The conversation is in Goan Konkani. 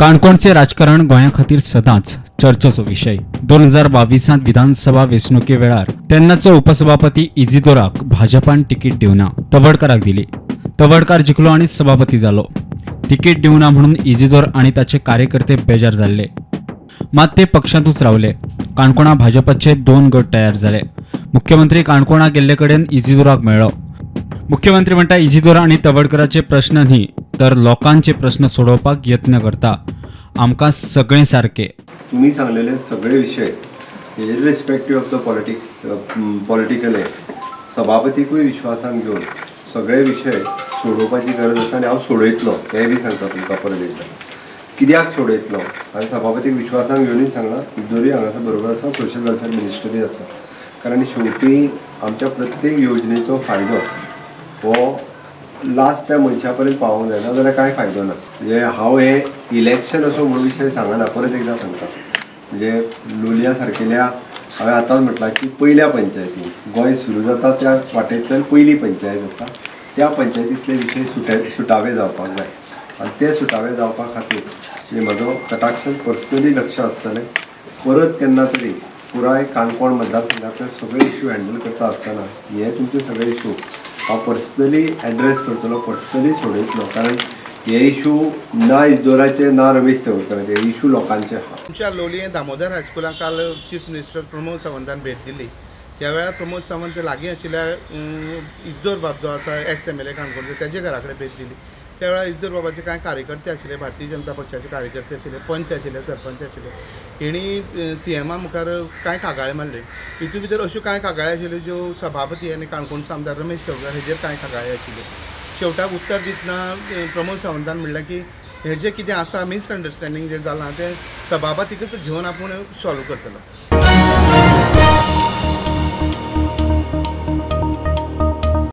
काणकोणचे राजकारण गोंया खातीर सदांच चर्चेचो विशय। 2022 विधानसभा वेंचणुके वेळार तेन्नाचो उपसभापती इजिदोराक भाजपान तिकीट दिवना तवडकाराक दिली। तवडकार जिखलो आनी सभापती जालो। तिकीट दिवना म्हणून इजिदोर आनी ताचे कार्यकर्ते बेजार जाल्ले, मात ते पक्षांतूच रावले। काणकोणा भाजपाचे दोन गट तयार जाले। मुख्यमंत्री काणकोणा गेल्ले कडेन इजिदोराक मेळ्ळो। मुख्यमंत्री म्हणटा इजिदोर आनी तवडकराचे प्रश्न न्ही तर लोकांचे प्रश्न सोडोवपाक यत्न करता। आमकां सगळे सारके। तुम्ही सांगलेले सगळे विशय इरिस्पेक्टिव्ह ऑफ the political सभापतीकूय विश्वासान घेवन सगळे विशय सोडोवपाची गरज आसा आनी हांव सोडयतलो हें बी सांगता तुमकां परत एकदां। कित्याक सोडयतलो हांवें सभापतीक विश्वासान घेवनूय सांगलां। इजोरूय हांगासर बरोबर आसा, सोशल वेलफेअर मिनिस्टरूय आसा, कारण शेवटी आमच्या प्रत्येक योजनेचो फायदो हो लास्ट त्या मनशा पर्यंत पावोंक जाय, ना जाल्यार कांय फायदो ना। म्हणजे हांव हें इलेक्शन असो म्हणून विशय सांगना, परत एकदां सांगता। म्हणजे लोलया सारकेल्या हांवें आतांच म्हटलां की पयल्या पंचायतीन गोंय सुरू जाता त्या वाटेंतल्यान पयली पंचायत आसा, त्या पंचायतींतले विशय सुटावे जावपाक जाय आनी ते सुटावे जावपा खातीर म्हणजे म्हजो कटाक्षान पर्सनली लक्ष आसतलें। परत केन्ना तरी पुराय काणकोण मतदारसंघांतले सगळे इश्यू हँडल करता आसतना हे तुमचे सगळे इश्यू हांव पर्सनली एड्रेस करतलो, पर्सनली सोडयतलो, कारण हे इशू ना इजोराचे ना रमेश तवडकराचे, हे इशू लोकांचे आसा। आमच्या लोलयें दामोदर हायस्कुलाक काल चीफ मिनिस्टर प्रमोद सावंतान भेट दिली। ह्या वेळार प्रमोद सावंत लागीं आशिल्ल्या इजदोर बाब जो आसा एक्स एमएलए काणकोणचो तेजे घरा कडेन भेट दिली। त्या वेळार इजदोर बाबाचे कांय कार्यकर्ते आशिल्ले, भारतीय जनता पक्षाचे कार्यकर्ते आशिल्ले, पंच आशिल्ले, सरपंच आशिल्ले, हेणी सीएमा मुखार कांय कागाळे मारल्यो। हितून भितर अश्यो कांय कागाळी आशिल्ल्यो ज्यो सभापती आनी काणकोणचो आमदार रमेश तवडकार हेजेर कांय कागाळी आशिल्ल्यो। शेवटाक उत्तर दितना प्रमोद सावंतान म्हणलें की हें जें कितें आसा मिसअंडरस्टँडींग जें जालां तें सभापतीकच घेवन आपूण सॉल्व करतलो।